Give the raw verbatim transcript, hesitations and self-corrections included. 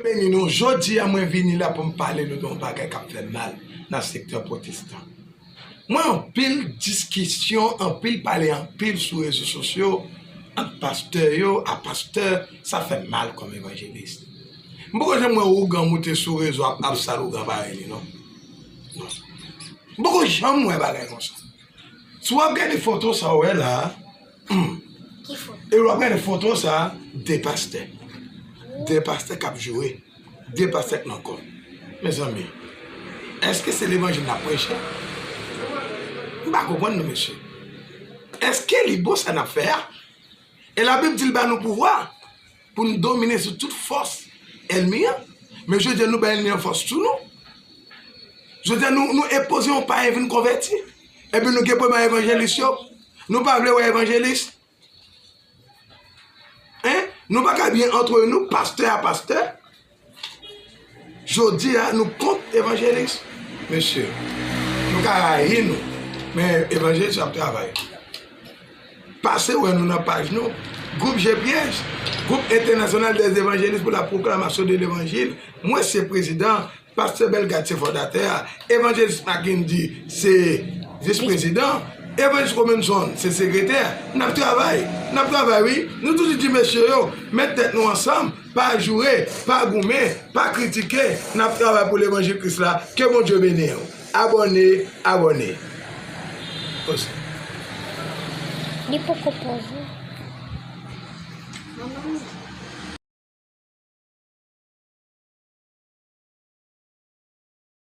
Beni nou, jodi a mwen vini la pou m pale nou de yon bagay k ap fè mal nan sektè pwotestan. Mwen anpil diskisyon, anpil pale, anpil sou rezo sosyo, ant pastè yo, a pastè, sa fè m mal kòm evanjelis. M poko janm wè ougan moute sou rezo ap, ap sal ougan parèy li, non. Non. M poko janm wè bagay konsa. Si w ap gade foto sa w wè la, hmm, e w ap gade foto sa, de pastè. De pastè k ap joure. De pastè k nan kò. Mezanmi, èske se levanjil n ap preche? M pa konprann non, mesye. Èske li bon sa n ap fè a? E Labib di l ba nou pouvwa pou n domine sou tout fòs ènmi an. Men jodi a nou bay ènmi an fòs sou nou. Jodi a nou, nou enpoze yon pa e vin konvèti. Epi nou gen pwoblèm ak evanjelis yo. Nou pa vle wè evanjelis. Hein? Nou pa ka byen antre nou, pastè a pastè. Jodi a, nou kont evanjelis. Mesye, nou ka rayi nou, men evanjelis yo ap travay. Pase wè nou nan paj nou. Gwoup G P S, Groupe Internationale des Évangélistes pour la Proclamation de l'Évangile, mwen se prezidan, pastè Bellegarde se fondatè a, evanjelis Mackendy se vis prezidan, evanjelis Romenson se sekretè. N ap travay, n ap travay wi. Nou toujou di mesye yo, met tèt nou ansanm, pa joure, pa goumen, pa kritike, n ap travay pou levanjil Kris la. Ke Bondye beni w. Abòne, abòne. Osi. Li poko poze.